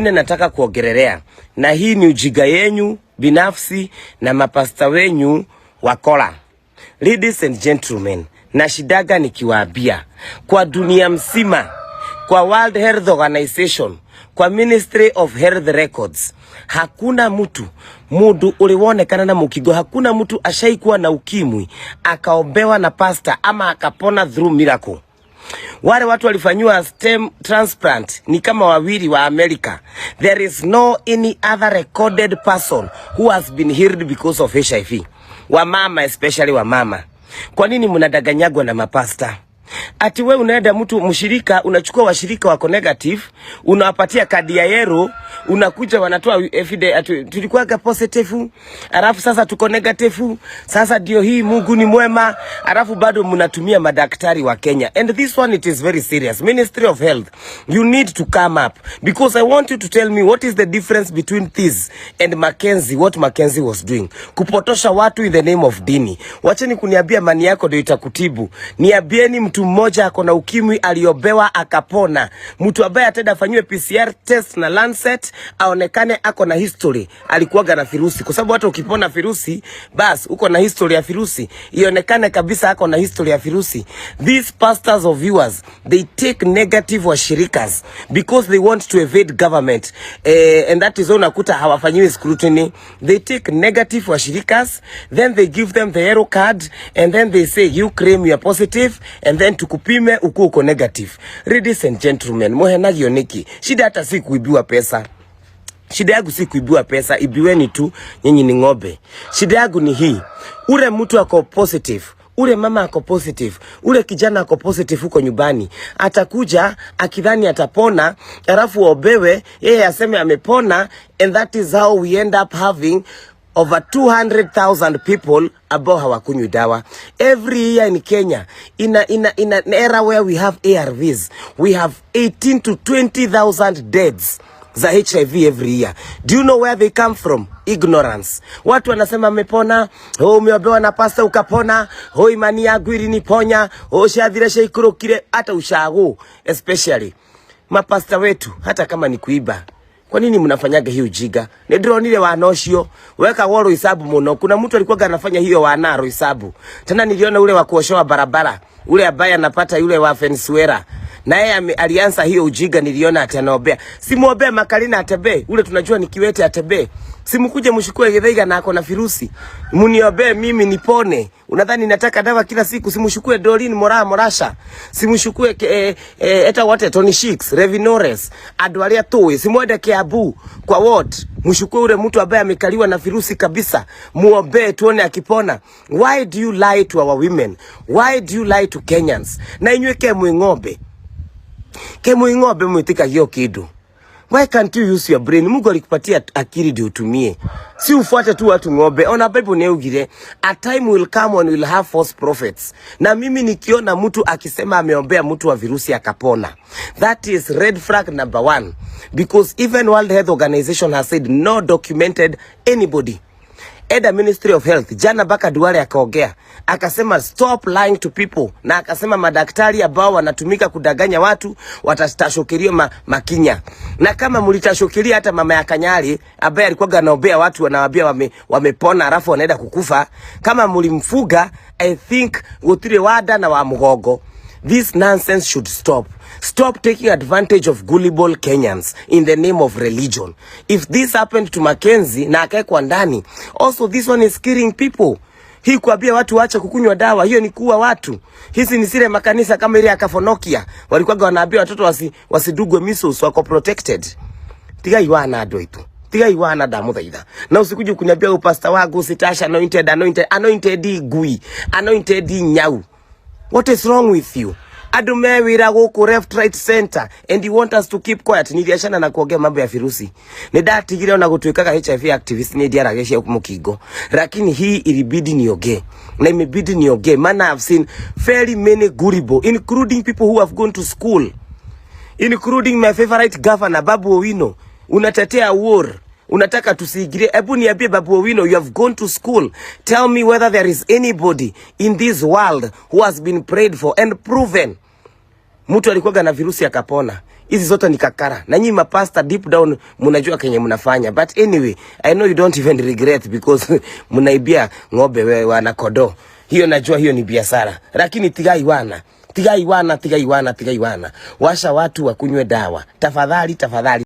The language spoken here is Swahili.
Nataka kuongelelea na hii ni ujiga yenyu binafsi na mapasta wenyu wakola. Ladies and gentlemen, na shidaga nikiwaambia kwa dunia mzima, kwa World Health Organization, kwa Ministry of Health Records, hakuna mtu mundu uliwonekana na mukingo, hakuna mtu ashaikuwa na ukimwi akaombewa na pastor ama akapona through miracle. Wale watu walifanyiwa stem transplant ni kama wawili wa America. There is no any other recorded person who has been healed because of HIV. Wamama, especially wamama, kwa nini mnadanganyagwa na mapasta? Ati we unaenda mtu mshirika, unachukua washirika wako negative, unawapatia kadi ya yellow, unakuja wanatoa evidence ati tulikuwaga positive, alafu sasa tuko negative, sasa ndio hii Mungu ni mwema, alafu bado mnatumia madaktari wa Kenya. And this one, it is very serious. Ministry of Health, you need to come up because I want you to tell me what is the difference between this and Mackenzie, what Mackenzie was doing. Kupotosha watu in the name of dini. Wacheni kuniambia imani yako ndio itakutibu. Niambieni mtu mmoja ako na ukimwi aliombewa akapona, mtu ambaye ataenda afanyiwe PCR test na Lancet aonekane ako na history alikuwaga na virusi, kwa sababu hata ukipona virusi bas uko na history ya virusi, ionekane kabisa ako na history ya virusi. These pastors of yours, they take negative washirikas because they want to evade government, and that is why unakuta hawafanyiwi scrutiny. They take negative washirikas, then they give them the yellow card and then they say, "You claim you are positive," and then tukupime uku uko negative. Ladies and gentlemen, muhenagio niki? Shida hata si kuibiwa pesa. Shida yangu si kuibiwa pesa, ibiweni tu, nyinyi ni ng'ombe. Shida yangu ni hii, ule mtu ako positive, ule mama ako positive, ule kijana ako positive huko nyumbani, atakuja akidhani atapona, alafu obewe yeye aseme amepona, and that is how we end up having over 200,000 people ambao hawakunywi dawa every year in Kenya. In an era where we have ARVs, we have 18 to 20,000 deaths za HIV every year. Do you know where they come from? Ignorance. Watu wanasema amepona, oh, umeombewa na pasta ukapona, oh, imani yangu iliniponya, oh, ciathire ciaikurukire, hata ushago especially. Mapasta wetu, hata kama ni kuiba, kwa nini mnafanyaga hiyo ujinga? Nĩndĩronire wana ũcio wekagwo Roysambu mũno. Kuna mtu alikuwa anafanya hiyo wana Roysambu. Tena niliona ule wa kuoshoa barabara, ule ambaye anapata yule wa Venezuela. Na yeye alianza hiyo ujinga, niliona ati anaombea. Simuombea Makarina atembee, ule tunajua ni kiwete atembee. Simkuje mshukue Githaiga na ako na virusi. Muniombee mimi nipone. Unadhani nataka dawa kila siku? Simshukue Doreen Moraa Morasha. Simshukue eta wote Tony Shix, Revinores, andũ arĩa tũĩ, simwende Kiambu kwa ward. Mshukue ule mtu ambaye amekaliwa na virusi kabisa. Muombee tuone akipona. Why do you lie to our women? Why do you lie to Kenyans? Na inyuĩ ke mwĩ ng'ombe. Ke mwĩ ng'ombe mwĩtĩkagio kĩndũ. Why can't you use your brain? Mungu alikupatia akili ndio utumie. Si ufuate tu watu ng'ombe. Ona Bible ni a time will come when we'll have false prophets. Na mimi nikiona mtu akisema ameombea mtu wa virusi akapona, that is red flag number one. Because even World Health Organization has said no documented anybody. Eda Ministry of Health jana mpaka Duale akaongea akasema, "Stop lying to people," na akasema madaktari ambao wanatumika kudanganya watu watatashukilia makinya. Na kama mlitashukilia hata mama ya Kanyari ambaye alikuwa anaombea watu wanawaambia wamepona alafu wanaenda kukufa, kama mlimfuga, I think gutire wada na wa mgongo. This nonsense should stop. Stop taking advantage of gullible Kenyans in the name of religion. If this happened to Mackenzie na akaekwa ndani, also this one is killing people. Hii kuambia watu waache kukunywa dawa, hiyo ni kuua watu. Hizi ni zile makanisa kama ile ya Kafonokia, walikuwa wanaambia watoto wasidugwe measles, wako protected. Tigai wana andũ aitu, tigai wana, ndamuthaitha. Na usikuje kuniambia upasta wangu sitasha anointed, anointed, anointed ngui, anointed nyau. What is wrong with you? Andũ me wĩra gũkũ left, right, center and you want us to keep quiet. Niliachana na kuongea mambo ya virusi, nĩndatigire ona gũtuĩkaga HIV activist, nĩ ndiaragia cia mũkingo, lakini hii ilibidi niongee na imebidi niongee, maana I've seen very many gullible, including people who have gone to school, including my favorite governor, Babu Owino. Unatetea war, unataka tusiingilie. Hebu niambie, Babu Owino, you have gone to school, tell me whether there is anybody in this world who has been prayed for and proven mtu alikuwaga na virusi akapona. Hizi zote ni kakara. Na nyinyi mapasta, deep down mnajua kenye mnafanya. But anyway, I know you don't even regret because mnaibia ng'ombe wana kondoo. Hiyo najua hiyo ni biashara. Lakini tigai wana. Tigai wana, tigai wana, tigai wana. Washa watu wakunywe dawa. Tafadhali, tafadhali.